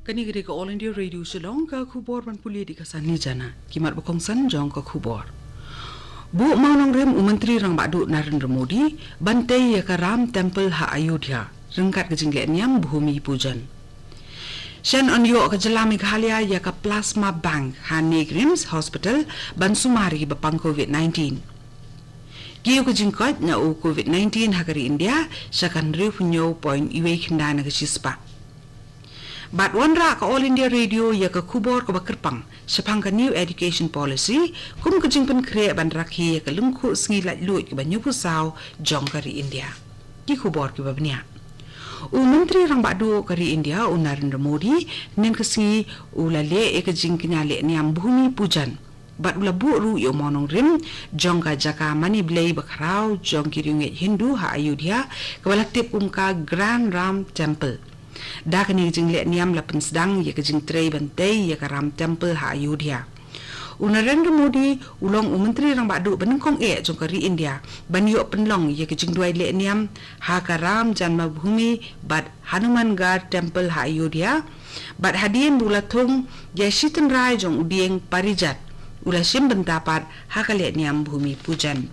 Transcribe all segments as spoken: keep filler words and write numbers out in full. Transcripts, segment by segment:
Kane ka dei ka All India Radio Shillong, ka khubor ban pule da ka Sani Jana. Ki mat ba kongsan jong ka khubor. Buh mawnongrim u Myntri Rangbah Duh Narendra Modi ban tei ïa ka Ram Temple ha Ayodhya ryngkat ka jingleh niam Bhumi Pujan. Shen yn ïoh ka jylla Meghalaya ïa ka Plasma Bank ha NEIGRIHMS Hospital ban sumar ïa ki ba pang COVID nineteen. Kiew ka jingkoit na u COVID nineteen ha ka ri India sha ka hynriewphew hynñiew point wei khyndai na ka shispah. Bad wanrah ka All India Radio ïa ka khubor kaba kyrpang shaphang ka New Education Policy kum ka jingpynkhreh ban rakhe ïa ka lyngkhuh sngi laitluid kaba hynñiewphew saw jong ka ri India. Ki khubor kiba bniah. U Myntri Rangbah Duh ka ri India u Narendra Modi hynnin ka sngi u la leh ïa ka jingkñia leh niam Bhumi Pujan. Bad u la buh ruh ïa u mawnongrim jong ka jaka mane blei ba khraw jong ki riewngeit Hindu ha Ayodhya kaba la tip kum ka Grand Ram Temple. Da kane ka jingleh niam la pynsdang ïa ka jingtrei ban tei ïa ka Ram Temple ha Ayodhya. U Narendra Modi u long u Myntri Rangbah Duh ba nyngkong eh jong ka ri India ban ïoh pynlong ïa ka jingduwai leh niam ha ka Ram Janmabhoomi bad Hanumangarh Temple ha Ayodhya. Bad hadien ba u la thung ïa shi tynrai jong u dieng Parijat, u la shim bynta pat ha ka leh niam Bhumi Pujan.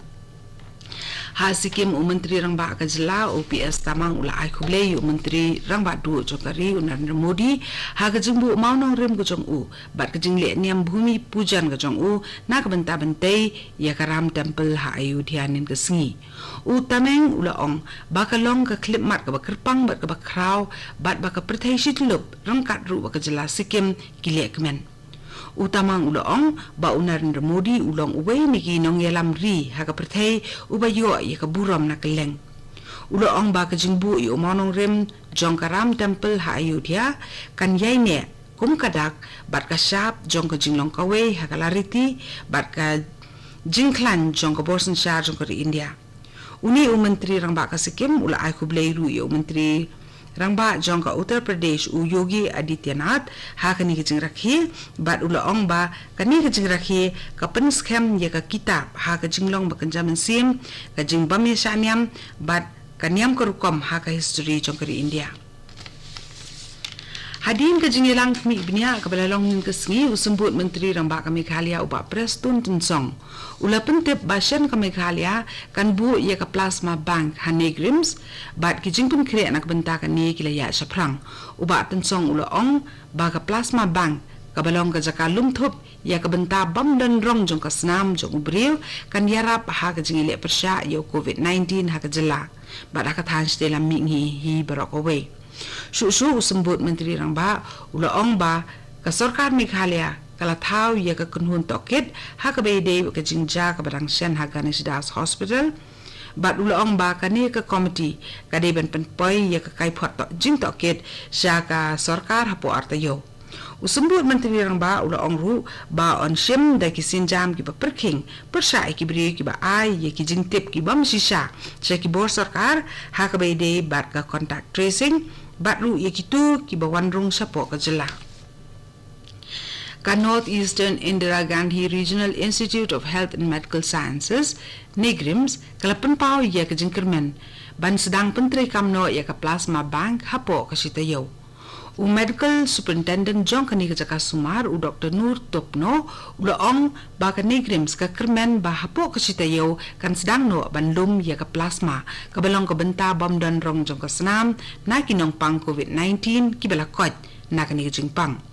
Ha Sikkim, u Myntri Rangbah ka jylla u P S Tamang u la ai khublei ïa u Myntri Rangbah Duh jong ka ri u Narendra Modi ha ka jingbuh mawnongrim ka jong u bad ka jingleh niam Bhumi Pujan ka jong u na ka bynta ban tei ïa ka Ram Temple ha Ayodhya hynnin ka sngi. U Tamang u la ong ba ka long ka khyllipmat kaba kyrpang bad kaba khraw bad ba ka pyrthei shityllup ryngkat ruh bad ka jylla Sikkim ki leh kmen. U Tamang u la ong ba u Narendra Modi u long uwei na ki nongïalam ri ha ka pyrthei uba ïoh ïa ka burom na kylleng. U la ong ba ka jingbuh ïa u mawnongrim jong ka Ram Temple ha Ayodhya kan ïaineh kum ka dak bad ka shap jong ka jinglong kawei ha ka lariti bad ka jingkhlaiñ jong ka bor synshar jong ka ri India. Une u Myntri Rangbah ka Sikkim u la ai khublei ruh ïa u Myntri Rangbah jong ka Uttar Pradesh u Yogi Adityanath ha kane ka jingrakhe bad u la ong ba kane ka jingrakhe ka pynskhem ïa ka kitab ha ka jinglong ba kynja mynsiem, ka jingbym ïashah niam bad ka niam ka rukom ha ka history jong ka ri India. Hadien ka jingïalang khmih bniah kaba la long hynnin ka sngi, u Symbud Myntri Rangbah ka Meghalaya u Bah Prestone Tynsong u la pyntip ba shen ka Meghalaya kan buh ïa ka Plasma Bank ha NEIGRIHMS bad ki jingpynkhreh na ka bynta kane ki la ïaid shaphrang. U Bah Tynsong u la ong ba ka Plasma Bank kaba long ka jaka lum thup ïa ka bynta bym don rong jong ka snam jong u briew kan ïarap ha ka jingïaleh pyrshah ïa u COVID nineteen ha ka jylla bad ha ka thaiñ shatei lam mihngi hi baroh kawei. Shuh shuh u Symbud Myntri Rangbah u la ong ba ka sorkar Meghalaya ka la thaw ïa ka kynhun tohkit ha kaba ïadei bad ka jingjia kaba dang shen ha Ganesh Das Hospital. Bad u la ong ba kane ka komiti ka dei ban pynpoi ïa ka kaiphod toh jingtohkit sha ka sorkar hapoh ar taïew. U Symbud Myntri Rangbah u la ong ruh ba yn shim da ki sienjam kiba pyrkhing pyrshah ïa ki briew kiba ai ïa ki jingtip ki bym shisha sha ki bor sorkar ha kaba ïadei bad ka contact tracing bad ruh ïa kito kiba wan rung shapoh ka jylla. Ka North Eastern Indira Gandhi Regional Institute of Health and Medical Sciences, NEIGRIHMS, ka la pynpaw ïa ka jingkyrmen ban sdang pyntreikam noh ïa ka Plasma Bank hapoh ka shi taïew. U Medical Superintendent jong kane ka jaka sumar, u Doktor Noor Topno, u la ong ba ka NEIGRIHMS ka kyrmen ba hapoh ka shi taïew kan sdang noh ban lum ïa ka plasma kaba long ka bynta bym don rong jong ka snam na ki nongpang COVID nineteen kiba la koit na kane ka jingpang.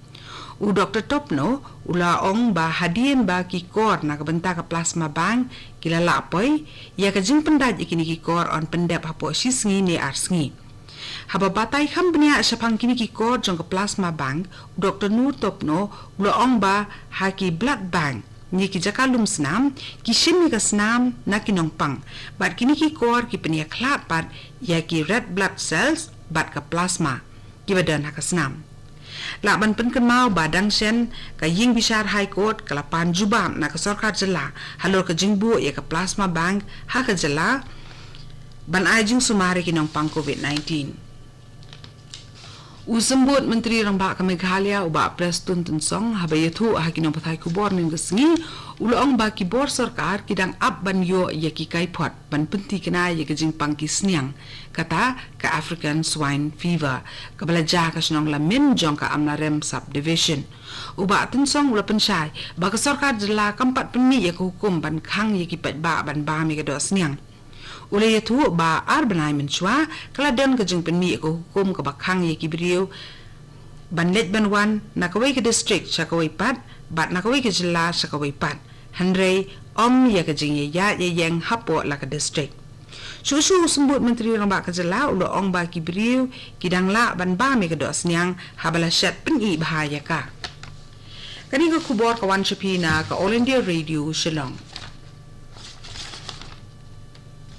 U Doktor Topno u la ong ba hadien ba ki kor na ka bynta ka Plasma Bank ki la lah poi, ïa ka jingpyndait ïa kine ki kor yn pyndep hapoh shi sngi ne ar sngi. Haba batai kham bniah shaphang kine ki kor jong ka Plasma Bank, u Doktor Noor Topno u la ong ba ha ki blood bank ne ki jaka lum snam ki shim ïa ka snam na ki nongpang bad kine ki kor ki pynïakhlad pat ïa ki red blood cells bad ka plasma kiba don ha ka snam. Lah ban pynkynmaw ba dang shen ka ïing bishar High Court ka la pan jubab na ka sorkar jylla halor ka jingbuh ïa ka Plasma Bank ha ka jylla ban ai jingsumar ïa ki nongpang COVID nineteen. U Symbud Myntri Rangbah ka Meghalaya, u Bah Prestone Tynsong, haba ïathuh ha ki nongpathai khubor hynnin ka sngi, u la ong ba ki bor sorkar ki dang ap ban ïoh ïa ki kaiphod ban pynthikna ïa ka jingpang ki sniang, kata ka African Swine Fever, kaba la jia ha ka shnong Lamin jong ka Amlarem Subdivision. U Bah Tynsong u la pynshai ba ka sorkar jylla kam pat pynmih ïa ka hukum ban khang ïa ki paidbah ban bam ïa ka doh sniang. U la ïathuh ba ar bnai mynshuwa ka la don ka jingpynmih ïa ka hukum kaba khang ïa ki briew ban leit ban wan na kawei ka district sha kawei pat, bad na kawei ka jylla sha kawei pat. Hynrei ym ïa ka jingïaid ïaid ïeng hapoh la ka district. Shuh shuh u Symbud Myntri Rangbah ka jylla u la ong ba ki briew ki dang lah ban bam ïa ka doh sniang haba la shet pyni bha ïa ka. Kane ka khubor ka wan sha phi na ka All India Radio Shillong.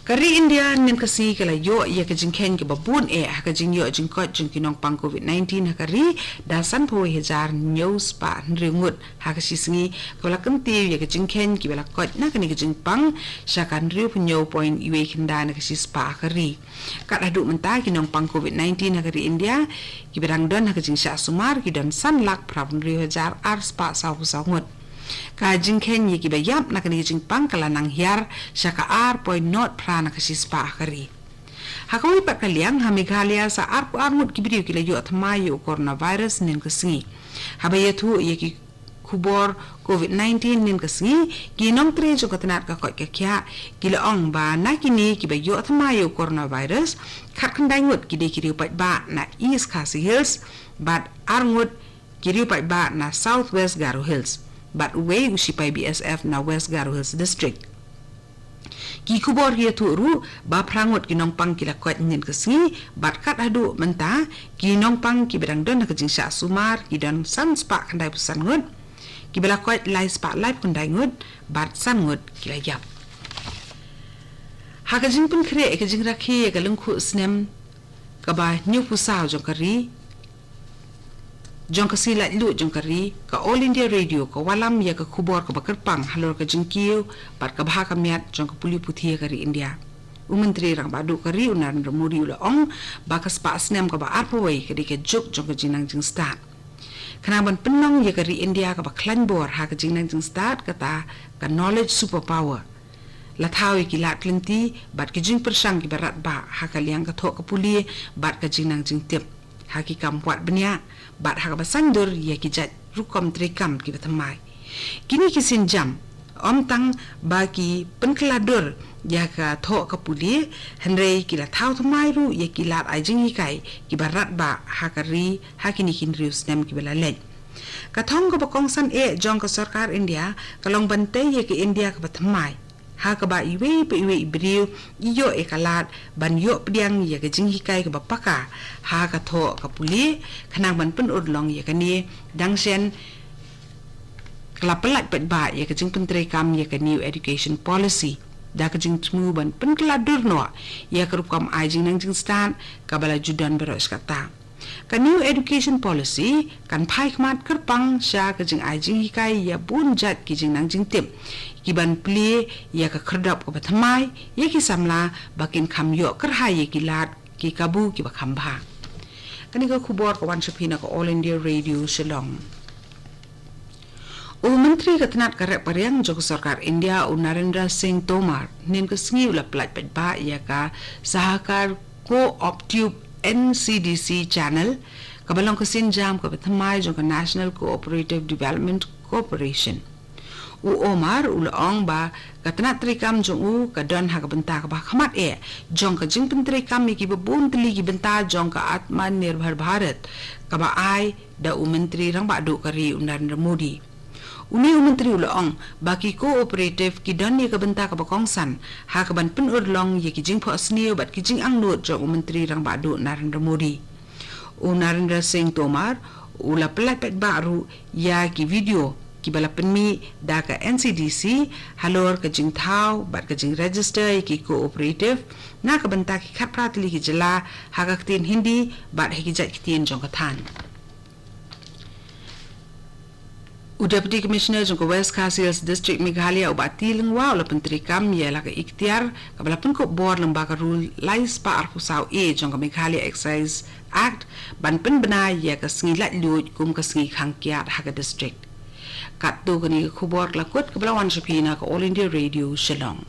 Ka ri India hynnin ka sngi ka la ïoh ïa ka jingkheiñ kaba bun eh ha ka jingïoh jingkoit jong ki nongpang COVID nineteen ha ka ri, da sanphew wei hajar hynñiew spah hynriew ngut ha ka shi sngi, kaba la kyntiew ïa ka jingkheiñ kiba la koit na kane ka jingpang sha ka hynriewphew hynñiew point wei khyndai na ka shi spah ha ka ri. Kat haduh mynta ki nongpang COVID nineteen ha ka ri India kiba dang don ha ka jingshah sumar ki don san lak phra hynriew hajar ar spah sawphew saw ngut. Ka jingkheiñ ïa kiba ïap na kane ka jingpang ka la nang hiar sha ka ar point nod phra na ka shi spah ha ka ri. Ha kawei pat ka liang, ha Meghalaya sa arphew ar ngut ki briew ki la ïoh thymmai ïa u coronavirus hynnin ka sngi. Haba ïathuh ïa ki khubor COVID nineteen hynnin ka sngi, ki nongtrei jong ka tnat ka koit ka khiah ki la ong ba na kine kiba ïoh thymmai ïa u coronavirus, khatkhyndai ngut ki dei ki riew paidbah na East Khasi Hills, bad ar ngut ki riew paidbah na South West Garo Hills, bad uwei u shipai B S F na West Garo Hills District. Ki khubor ki ïathuh ruh ba phra ngut ki nongpang ki la koit hynnin ka sngi, bad kat haduh mynta ki nongpang kiba dang don ha ka jingshah sumar ki don san spah khyndaiphew san ngut, kiba la koit lai spah laiphew khyndai ngut, bad san ngut ki la ïap. Ha ka jingpynkhreh ïa ka jingrakhe ïa ka lyngkhuh snem kaba hynñiewphew saw jong ka ri, jong ka Sngi Laitluid jong ka ri, ka All India Radio ka wallam ïa ka khubor kaba kyrpang halor ka jingkiew bad ka bha ka miat jong ka pule puthi ha ka ri India. U Myntri Rangbah Duh ka ri, u Narendra Modi, u la ong ba ka spah snem kaba arphew wei ka dei ka juk jong ka jingnang jingstad. Khnang ban pynlong ïa ka ri India kaba khlaiñ bor ha ka jingnang jingstad, kata ka knowledge superpower, la thaw ïa ki lad ki lynti bad ki jingpyrshang kiba radbah ha ka liang ka thoh ka pule bad ka jingnang jingtip ha ki kam wad bniah, bad ha kaba saiñdur ïa ki jait rukom treikam kiba thymmai. Kine ki sienjam ym tang ba ki pynkylla dur ïa ka thoh ka pule, hynrei ki la thaw thymmai ruh ïa ki lad ai jinghikai kiba radbah ha ka ri ha kine ki hynriew snem kiba la leit. Ka thong kaba kongsan eh jong ka sorkar India ka long ban tei ïa ka India kaba thymmai, ha kaba iwei pa iwei i briew i ïoh ïa ka lad ban ïoh pdiang ïa ka jinghikai kaba paka ha ka thoh ka pule, khnang ban pynurlong ïa kane, dang shen ka la pyllait paidbah ïa ka jingpyntreikam ïa ka New Education Policy, da ka jingthmu ban pynkylla dur noh ïa ka rukom ai jingnang jingstad kaba la ju don baroh shi katta. Ka New Education Policy kan phai khmat kyrpang sha ka jingai jinghikai ïa bun jait ki jingnang jingtip, ki ban plie ïa ka khyrdop kaba thymmai ïa ki samla ba kin kham ïoh kyrhai ïa ki lad ki kabu kiba kham bha. Kane ka khubor ka wan sha phi na ka All India Radio Shillong. U Myntri ka tnat ka rep ka riang jong ka sorkar India, u Narendra Singh Tomar, hynnin ka sngi u la pyllait paidbah ïa ka Sahakar Co-op Tube N C D C Channel, kaba long ka sienjam kaba thymmai jong ka National Cooperative Development Corporation. U Omar u la ong ba ka tnat treikam jong u ka don ha ka bynta kaba khmat eh jong ka jingpyntreikam ïa kiba bun tylli ki bynta jong ka Atmanirbhar Bharat, kaba ai da u Myntri Rangbah Duh ka ri, u Narendra Modi. Une u Myntri u la ong ba ki cooperative ki don ïa ka bynta kaba kongsan ha kaban pynurlong ïa ki jingphohsniew bad ki jingangnud jong u Myntri Rangbah Duh Narendra Modi. U Narendra Singh Tomar u la pyllait paidbah ruh ïa ki video kiba la pynmih da ka N C D C halor ka jingthaw bad ka jingregister ïa ki cooperative na ka bynta ki khatphra tylli ki jylla ha ka ktien Hindi bad ha ki jait ktien jong ka thaiñ. U Deputy Commissioner jong ka West Khasi Hills District Meghalaya, u Bah T Lyngwa, u la pyntreikam ïa la ka iktiar kaba la pynkup bor lyngba ka Rule lai spah arphew saw A jong ka Meghalaya Excise Act ban pynbna ïa ka sngi laitluid kum ka sngi khang kiad ha ka district. Katto kane ka khubor la kut kaba la wan sha phi na ka All India Radio Shillong.